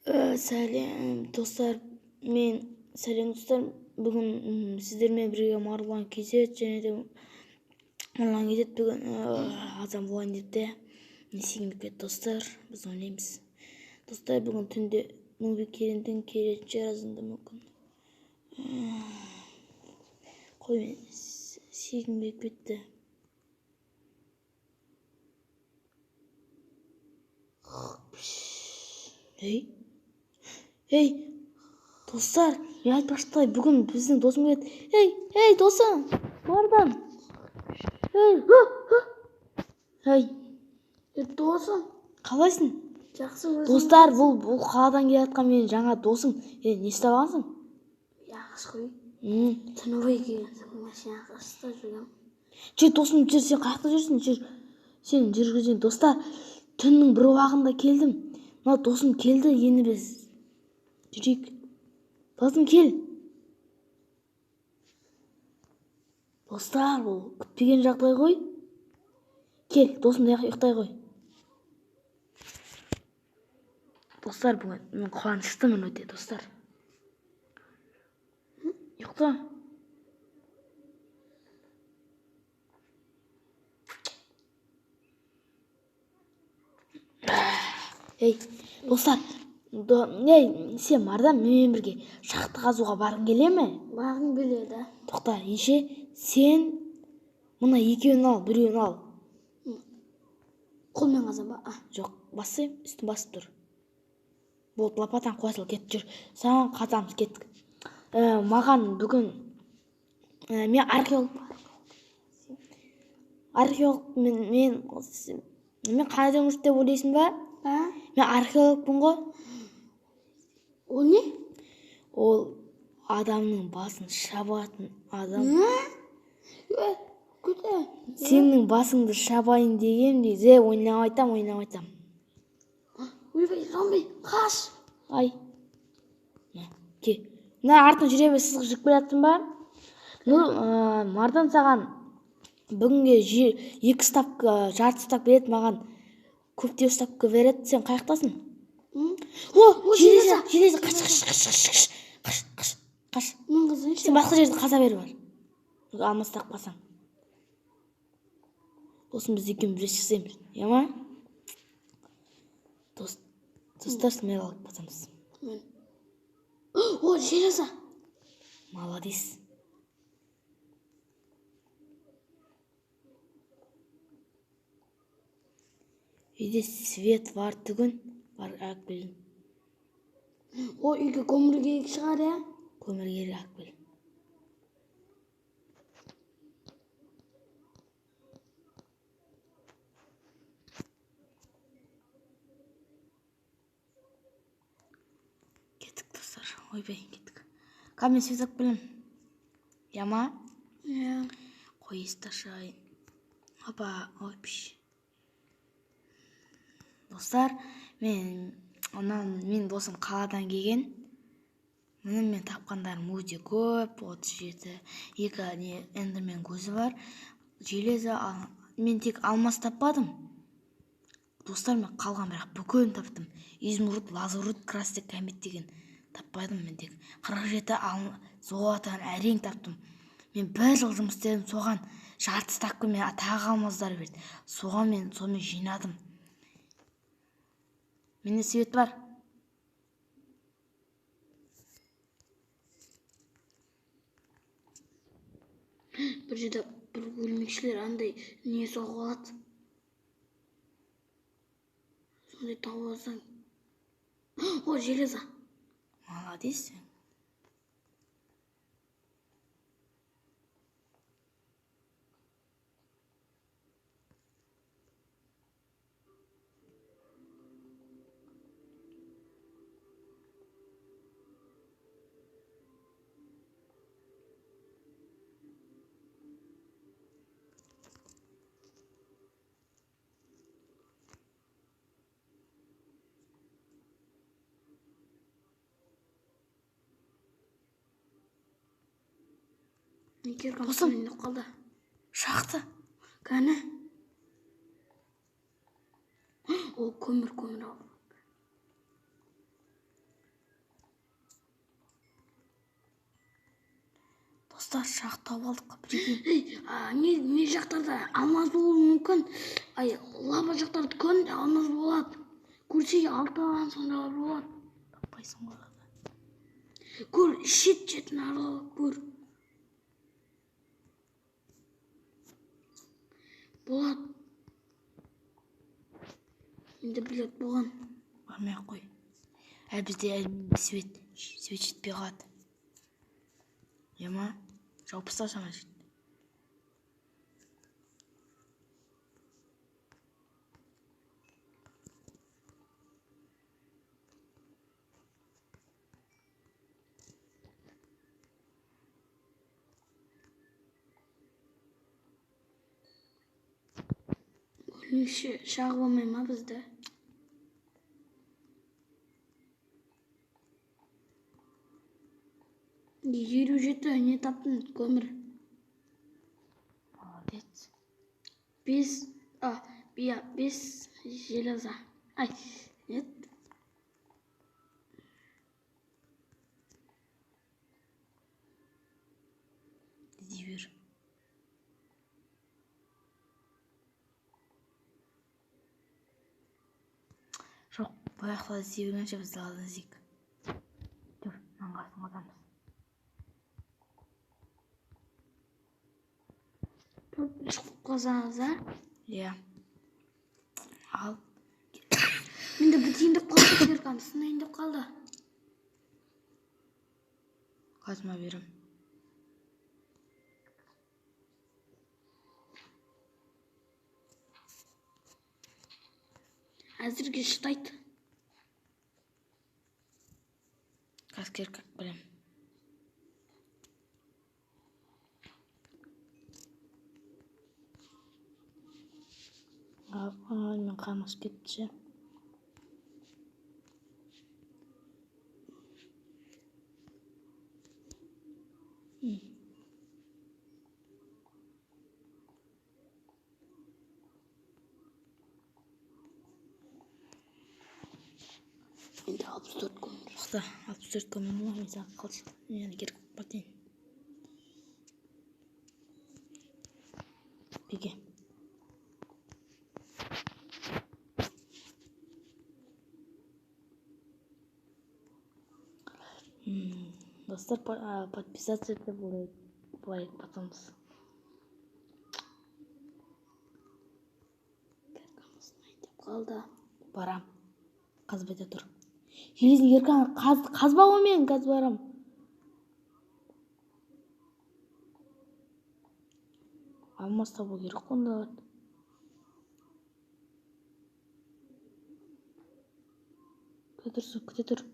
Сәлем достар, мен сәлем достар, бүгін сіздермен бірге Марлан KZ және де Марлан KZ бүгін адам болайын депті. Не істегім келеді достар, біз ойнаймыз. Достар, бүгін түнде Нубик Керендің келетін шығар мүмкін. Қой, мен сигім келіп кетті. Ей, ей, достар, мен айтпақшы, бүгін біздің досым келеді. Ей, ей, досым, Мардан. Ей, ей. Досым. Қалайсың? Жақсы, өзің. Достар, бұл қаладан келе жатқан менің жаңа досым. Ей, не істеп алғансың? Жақсы ғой. Түні бойы келген машина қасында жүргем. Жүр, досым, жүр, сен қаяқта жүрсің? Жүр, сен жүргізейін. Достар, түннің бір уағында келдім. Мына досым келді, енді біз жүрейік. Досым, кел. Достар, бұл күтпеген жағдай ғой. Кел, досым, ұйықтай ғой. Достар, бүгін мен қуаныштымын өте, достар. Ұйықта. Ей, достар, ей, сен Мардан менімен бірге шахта қазуға барғың келе ме? Барғым келеді. Тоқта, ендеше сен мына екеуін ал, біреуін ал. Қолмен қазам ба? Жоқ, бассайын, үстін басып тұр. Болды, лопатаны қоя сал, кет, жүр. Саған қазамыз, кеттік. Маған бүгін мен археолог. Археолог мен қандай жұмыс деп ойлайсың ба? Мен археологпын ғой. Ол не? Ол адамның басын шабатын адам. Сенің басыңды шабайын деген дейді. Ойнап айтам, ойнап айтам. Ойбай, зомби, қаш. Ай. Ке. Мына артын жүре бер, сызық жүріп келе жатсың ба? Ну, Мардан саған бүгінге 2 ставка, жарты ставка береді, маған көптеу ставка береді. Сен қаяқтасың? О, железо, железо, қаш, қаш, қаш, қаш, қаш, қаш, қаш. Мен қызайыншы. Сен басқа жерде қаза бер бар. Алмас таппасаң. Сосын біз екеуміз бірге жасаймыз, иә ма? Достар, смело алып басамыз. О, железо. Молодец. Үйде свет бар түгін, бар алып келейін. О, үйге көмір керек шығар, иә? Көмір керек, алып кел. Кеттік, достар. Ойбай, кеттік. Қазір мен свет алып келемін. Иә ма? Иә. Қой, есікті ашайын. Опа, ойпш. Достар, мен досым қаладан келген. Міне мен тапқандарым өте көп. 37, 2 не эндермен көзі бар. Железо, мен тек алмас таппадым. Достар, мен қалған бірақ бүкілін таптым. Изумруд, лазурит, красный камет деген таппадым мен тек. 47 золотаны әрең таптым. Мен бір жыл жұмыс істедім, соған жарты ставка мен тағы алмаздар берді. Соған мен сонымен жинадым. Менде свет бар. Бір жерде бір өлмекшілер андай не соғып алады. Сондай тауып алсаң. О, железо. Молодец. Досым. Қалды. Шақты. Кәні. О, көмір, көмір ал. Достар, шахта тауып алдық, прикинь. Ей, не жақтарда алмаз болуы мүмкін. Ай, лава жақтарда күн алмаз болады. Көрсе алтын сондайлар болады. Таппайсың ғой. Көр, шет-шетін аралап көр. Болады. Енді білет болған. Бармай ақ қой. Әлі бізде әлі свет жетпей қалады. Ема, жауып тасташы ана жерді. Өлмекші шағып алмай ма бізді? 57 не таптың көмір. Молодец. 5, иә, 5 железа. Ай, нет. Іздей бер. Жоқ, бұл жақта іздей бергенше біз даладан іздейік. Жүр, мынаның қасын қазамыз. Төртінші қылып қазамыз, а? Иә. Ал. Менде бітейін деп қалды, киркам, сынайын деп қалды. Қазма берем. Әзірге шыдайды. Қазір кирка білем. Мен қарным ашып кетті ше. Менде 64 көмір. Тоқта, 64 көмір ма? Мен саған қылыш, мен керек батайын. Беге. Достар, подписаться етіп лайк басамыз. Киркам сынайын деп қалды. Барам. Қазбай да тұр. Железный кирканы қазба ғой мен, қазір барам. Алмаз табу керек қой ондайларды. Күте тұрсын, күте тұр.